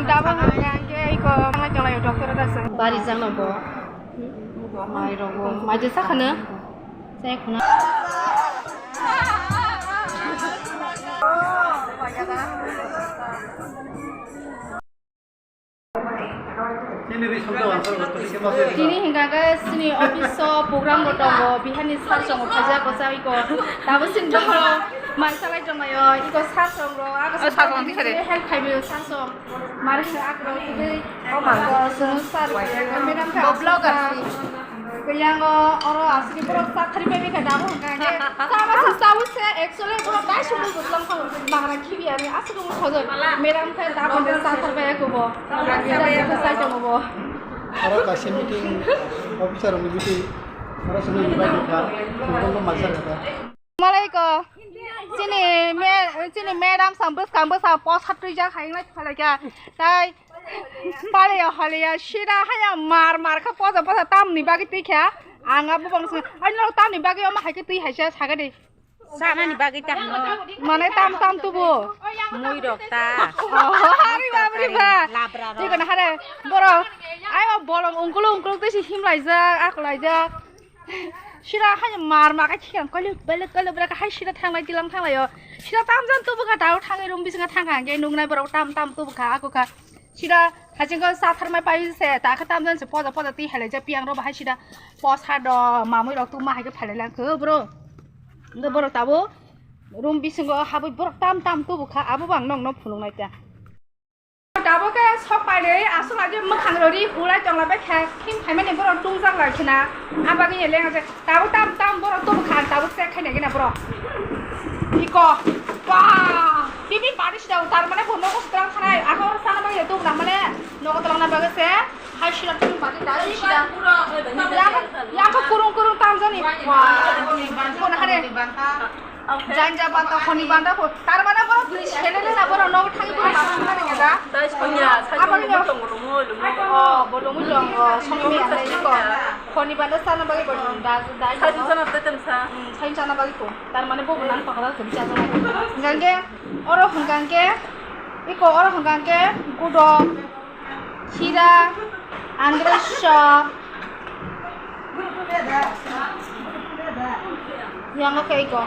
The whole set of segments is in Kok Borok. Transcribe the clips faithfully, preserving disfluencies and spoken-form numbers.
Tabuk hwnkhe iko thanglai tonglaio doctor o da swng. Bari jang no bo. Mai rogo. Mai je sakhano. Sai khuna. Tini hingka khe chini office o program bo tongo, bihani sir chongo khaijak bwsa iko. Tabuk chini dogoro mai salai tonglaio, iko sir chongo, abo sir chongo, sir chongo. Help khaibaio sir chongo. Mari khe akrok twi, oh my God, sir, madam khe bo vlogger si. Kaya ngo oro aswk borok sa thari pai kha dabo hwnkha khe. Sa ba sa sa se actually borok dai sumul butlam kho bangra khibi ani aswk mo khojo. Madam khe dabo sa thar pai ko bo. Sa tongo bo. Oro kaisa meeting officer rokni meeting. Oro sumul bai kha. Sumul ko maisa kha. Malaiko. Chini me chini madam sam bwskang bwsa post hat twi jak hai nai phalai kha. Tai Paliya haliya sida haya mar mar kha poja poja tamni bagwi twi kha. Ang abo bang sung ai no tamni bagwi omo hai khe twi hai sa saga de. Sanani bagwi ta hino. Mane tam tam tubu. Mui rok ta. Oh, hari ba bri ba. Labra rok. Twi kono hare borok. Ai o bolong ungkulu ungkulu twi si him laijak, ak laijak. Sida hai mar mar kha khikang kali bele kali bele hai sida thanglai tilang thanglaio. Sida tam jan tubu kha tao thangai room bisinga thangkha hwnkhe nuknai borok tam tam tubu kha ako kha. Sida hachingko sa tharmai pai se ta kha tam jan se poja poja twi halai ja piang ro bahai sida posa do mamui rok tuma hai khe phalai lang kho bro. Ndo borok tabo room bisingo habui borok tam tam tubu kha abo bang nong no phunuk nai ta. Tabuk khe sok painwi aswk lagi mwkhang rori hulai tongla bai khe khim phaimani borok tungjak lai khina. Abagwi ni lenga je tabuk tam tam borok tubu kha tabuk se khaina gina borok. Iko. Wah. Bibi bari sida tar mane bo nogo sitram khanai ako sana bagwi tubu na mane nogo tolong na bagwi se hai sida tubu bari da sida. Yang yang kurung kurung tam jani. Wah. Kono hare. Janja banta khoni banta pho. Tar mane borok bini selele na borok nogo thangwi borok banta thangwi da. Dai sonya, saji. Abang mo yo. Tongo romo lumo. Oh, bo lumo tongo. Somi ande ko. Khoni banta sana bagwi ko da da. Saji sana tetem sa. Hmm, saji sana bagwi ko. Tar mane bo nang pakara sum cha sana. Gange oro hangke. Iko oro hangke gudo. Sida, androso. Yang khe iko.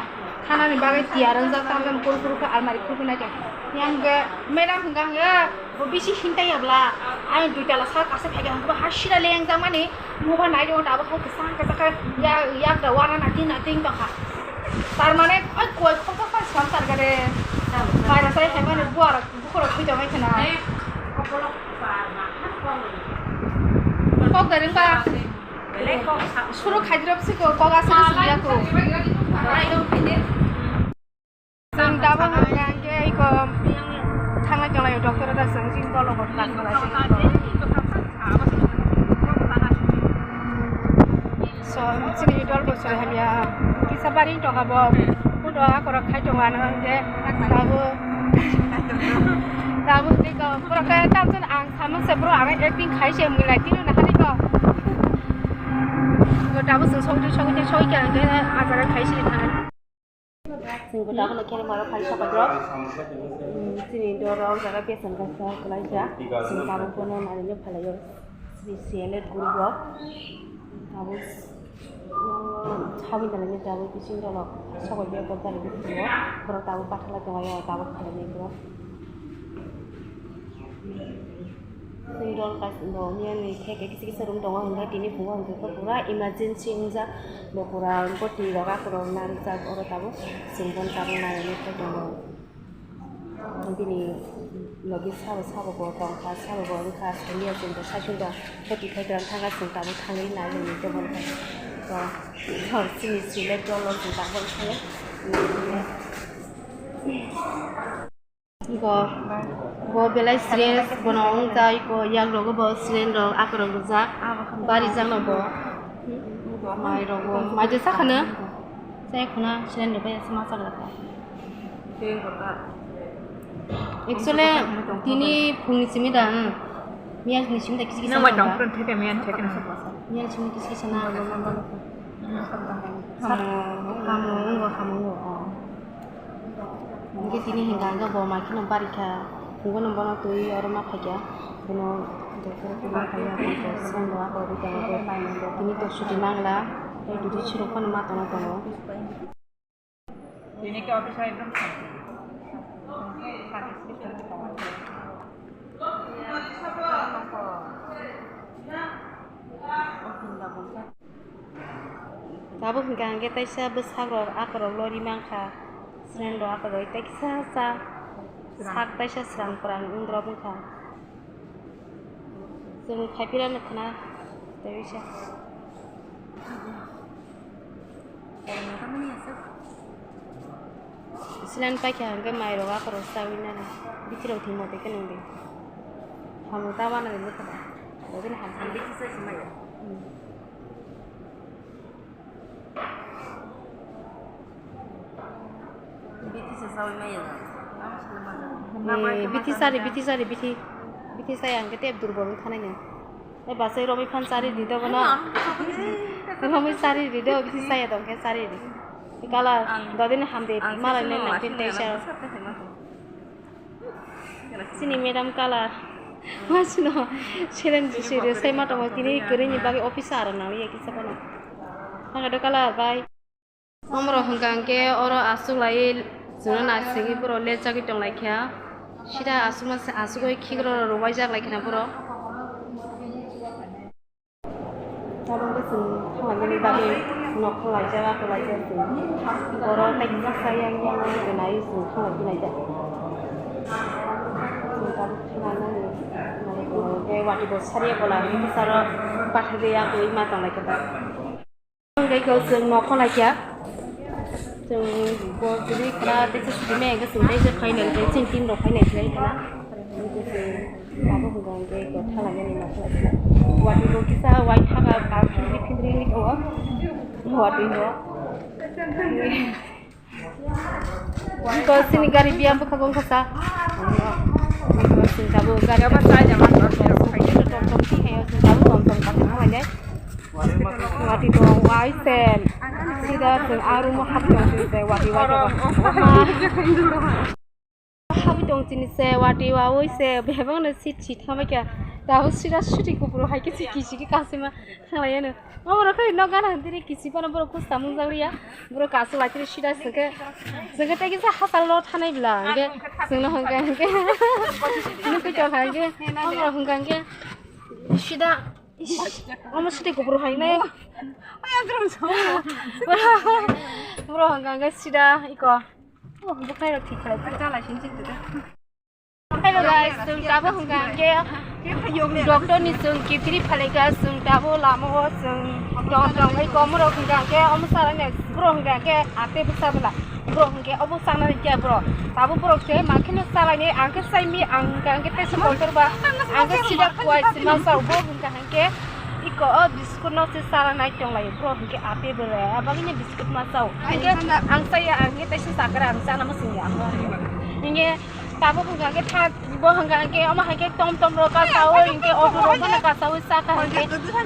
Khanani bagwi tiyar wngjak tamjani kuru kuru khe almari khuluknai tong. Yang khe madam hwnkha hwnkhe bo bisi hintai ya bla. Ani dui tala sak aswk phaikha hwnkhe bo ha sida le yang jakmani. Mobile nai tongo tabuk hai kwchang kwchang khe ya yak da wana na tin na tin tongkha. Tar mane oi koi khoksa pai swkang tar gade. Bai rw sai hai mani buar. Bukhoro thwi tongwi khna. Kok da ringba. Suru khaidrop siko kok aswk sumya ko. Chwng tabuk hwnkha hwnkhe iko thanglai tonglaio doctor da chwng chini dolo bo thanglai. So, chini dol bo soi hamya. Kisa bari tongkha bo. Kundo akorok khai tongo ano hwnkhe. Tabuk. Tabuk tei ko. Borok khe tamsani ang samang se bro ang acting khai se mui lai tino na hani ko. Tabuk chwng sogwi sogwi sogwi khe hwnkhe ajara khai sini thangani. Chwng bo tabuk no khe maro khai sapai rok. Chini doro jaga besan kaisa kwlaisa. Chwng tabuk bono narinwi phalaio. Chini C L F group rok. Tabuk, mm, habwi dalani tabuk bising dolok sogwi bag rok dalai tongo. Borok tabuk bathang lai tongo, tabuk khalai borok. Chwng dol kaisa bo miyani theke kisa kisa room tongo, hwnkhe tini phungo hwnkhe pura emergency wngjak, bo pura bwtwi rok akorok narwkjak, oro tabuk chwng bono tabuk nainani phai tongo. Bini logi sabo sabo bo tongkha, sabo bo wngkha, saniya chwng bo saichung da hoti thai kwrang thangkha, chwng tabuk thangwi nai hwnwi tongmani kha. To, to chini silek dolo chwng tabuk thangwi. Bo, bo belai serious, bono wng jai ko yak rogo bo siren rok akorok rijak, bari jak no bo. Mai rogo, mai je sakhano. Sai khuna siren rok bai asma chak lakha. Actually, tini phungni simi da, hmm. Miya ni simi da kisi kisa. Nang mai tong pran theke miya theke na. Miya ni simi kisi kisa na. Hamu, hamu, hamu, oh. Hingke tini hingka hingke bo mai kheno barikha. Bono bono twi oro ma phaikha, bono doktor khe ma phaikha, sendo ako bwtang khe tini to chuti mangla, tei duty chirok phano ma tongna tongo. Tini khe office o ekdom shanti. Tabuk hwnkha hwnkhe taisa bwsakrok akorok lori mankha, srengbo akorok tei kisa sa sak taisa srang kwrang wngdrop wngkha. Chwng khaipirano khna tei bisa. Silan paikha hwnkhe mairok akorok chawi nana. Bitirok thwngma tei khe nungdi. Hamung ta wana ri bwkha da. Bobini hamung. Ang bithi sai se maya. Hmm. Bithi se chawi maya da. Ang sile maya. Eh, bithi sari, bithi sari, bithi. Bithi sai ang khe tep durbol wngkha nai nang. Eh, basai romwi phan sari di dogo no. Romwi sari di do, bithi saya dong khe sari di. Kala dodini hamdi malai ne nangphin tei sa. Sini madam kala. Masino seren siri sai ma tongo tini kwrwini bagwi office aro nang ya kisa bono. Hanga do kala bai. Omorok hwnkha hwnkhe oro aswk lai chwngno naisingwi borok lechagwi tonglaikha. Sida aswkma se aswkwi khikrok rok rwbaijak laikhina borok. Tabuk chwng thanglaimani bagwi nok khwlaijak, akwlaijak chwng. Borok tei kisa yang yang nai chwng thanglaikhe naijak. Chwng tabuk thanglaimani, tei watwi bo sariya bola, tei saro bathai de akwlwi ma tonglaikha. Hwnkhe khe chwng nokho laikha. Chwng bo tini khna teisa simi hwnkhe chwng teisa phainai, tei chini team rok phainai khlai khna. Hwnkhe chwng abo hwnkha hwnkhe khe thalaimani nokho laikha. Watwi bo kisa waithaka kang phindri phindri wngwi tongo. Watwi bo. Iko sini gari biya bwkha gong kasa. Iko sini tabuk gari. Yaba sai jama tor tor tor. Ito tom tom si hayo sini tabuk tom tom kasi thang lai. Wati to wai sen. Sida sen aru mo hap tong sini se wati wai to. Hap tong sini se wati wa oi se bebang na sit sit hamai kya. Tabuk sida suti kupuro hai kisi kisi ki kasima thang lai ano. Omo rok khai nok gana hantiri kisi pano borok kusta mung jak liya. Borok kasu lai tiri sida sengke. Sengke tei kisa hasal lo thanai bla. Hingke sengno hingke hingke. Ini kuchok hingke. Omo rok hingke hingke. Sida. Ish. Omo sida kubur hai nai. Borok hingke hingke sida iko. Oh, bukai rok thik khlai. Chala sini sini. Hello guys, chwng tabuk hwnkha hwnkhe doctor ni chwng kipiri phalaikha, chwng tabuk lama o chwng tong tong hai komorok hwnkha hwnkhe omo salai nai borok hwnkha hwnkhe ate bwsa bwla borok hwnkhe obo chana rikya borok tabuk borok se ma kheno salai nai ang khe sai mi ang hwnkha hwnkhe teisa doctor ba ang khe sida kuwai se ma sao bo hwnkha hwnkhe iko o biskut no se salai nai tong lai borok hwnkhe ate bwla abagini biskut ma sao hwnkhe ang saya ang khe teisa sakra ang chana muchung ya hwnkhe. Tabuk hwnkha khe tha, bo hwnkha khe omo hai khe tom tom rok kasaui, hwnkhe auto rok phano kasaui saka hwnkhe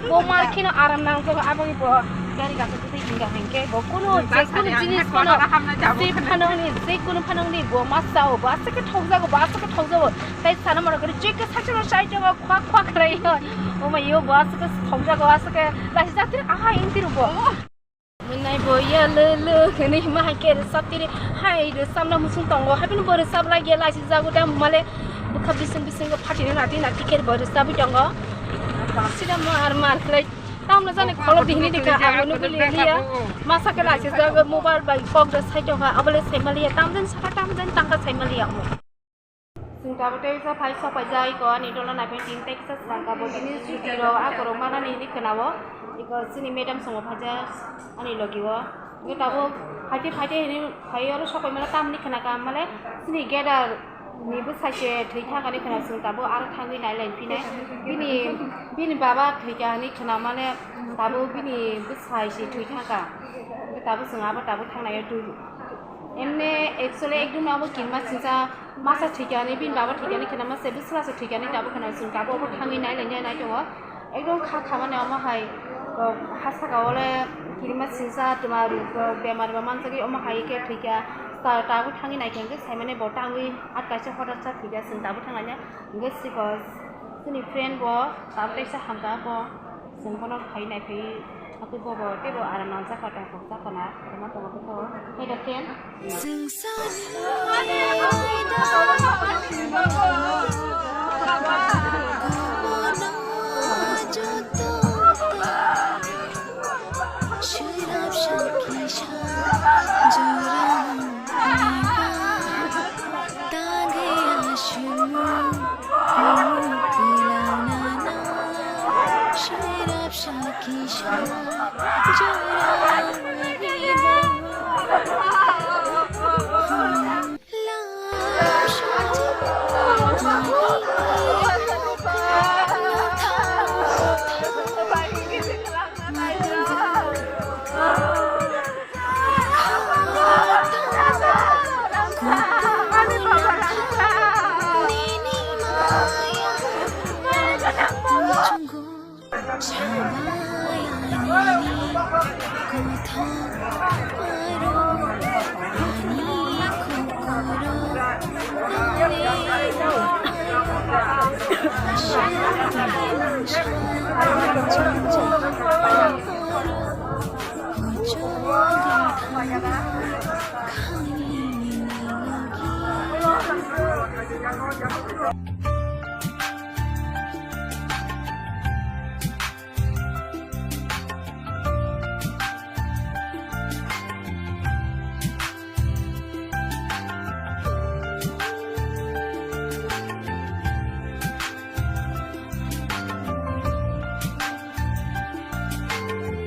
bo ma kheno aram nangjago, aboni bo gari gasa kwtwi hwnkha hwnkhe bo kunu je kunu jinis phano, je phano ni, je kunu phano ni bo ma sao, bo aswk khe thokjago, bo aswk khe thokjago, tei sana mano khe je khe sachwrok sai jago, khwak khwak khlai o, omo yo bo aswk khe thokjago, aswk khe lachi jatri aha intiro bo. Nai bo ya le le hwnwi hima hai khe rwchap tiri hai rwchapna muchung tongo, haibini bo rwchap lai ya lachi jago da male bwkha bising bisingo phatino nati nati khe bo rwchapwi tongo. Sida mar mar khlai tamno jani kholo dihini dikha ang nugwi liya masa khe lachi jago mobile bai kok da sai tongkha abole sai maliya tamjani saka tamjani tangkha sai maliya omo. Chwng tabuk tei kisa phai sok paijak iko ani dolo naiphaini tini tei kisa swkang kabo tini chuti rok akorok manani hinwi khwnao iko chini madam songo phaijak ani logi o. Iko tabuk phaite phaite hinwi phai oro sok paimano tamni khwnakha male chini gedar ni bwsai se thwi thangkani khwna chwng tabuk aro thangwi nailai phinai bini bini baba thwikha hinwi khwna mane tabuk bini bwsai se thwi thangkha tabuk chwng abo tabuk thangnai o twi. Emne actually ekdom abo kinma singsa masa thwikani bini baba thwikani khwna masa bwsla se thwikani tabuk khwna chwng tabuk obo thangwi nai nai nai tongo ekdom kha kha mani omo hai ha saka ole kinma singsa twma rok bemar ba manjagwi omo hai khe thwikha Ta-, tabuk thangwi naikhe hwnkhe saimani bo tangwi at kaisa hoda cha thwikha, chwng tabuk thanglaina hwnkhe siko chini friend bo tabuk teisa hamkha bo chwng bono phai naiphai hakhe bobo teibo aram nang chakha tongthok chakha na tongma tongo khe to. Hai da friend?